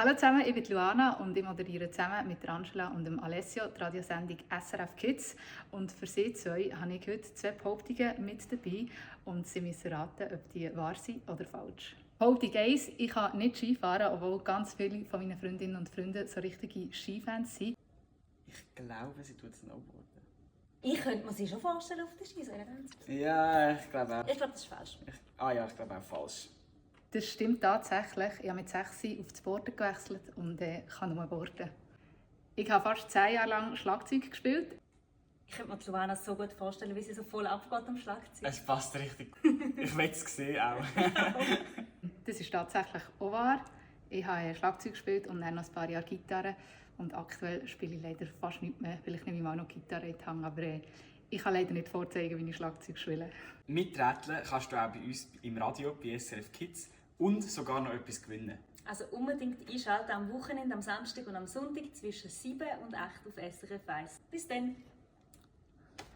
Hallo zusammen, ich bin Luana und ich moderiere zusammen mit Angela und dem Alessio die Radiosendung SRF Kids. Und für sie zwei habe ich heute zwei Behauptungen mit dabei und sie müssen raten, ob die wahr sind oder falsch. Behauptung 1: Ich kann nicht Skifahren, obwohl ganz viele von meinen Freundinnen und Freunden so richtige Skifans sind. Ich glaube, sie tut Snowboarden. Ich könnte mir sie schon vorstellen auf der Skisäule. Ja, ich glaube auch. Ich glaube, das ist falsch. Ich glaube auch falsch. Das stimmt tatsächlich. Ich habe mit 6 auf das Boarden gewechselt und kann nur boarden. Ich habe fast 10 Jahre lang Schlagzeug gespielt. Ich könnte mir die Luana so gut vorstellen, wie sie so voll abgeht am Schlagzeug. Es passt richtig. Ich will es sehen auch. Das ist tatsächlich auch wahr. Ich habe Schlagzeug gespielt und dann noch ein paar Jahre Gitarre. Und aktuell spiele ich leider fast nicht mehr, weil ich nehme mal noch Gitarre in die Hand. Aber ich kann leider nicht vorzeigen, wie ich Schlagzeug spiele. Miträtseln kannst du auch bei uns im Radio, bei SRF Kids und sogar noch etwas gewinnen. Also unbedingt einschalten am Wochenende, am Samstag und am Sonntag zwischen 7 und 8 auf SRF 1. Bis dann!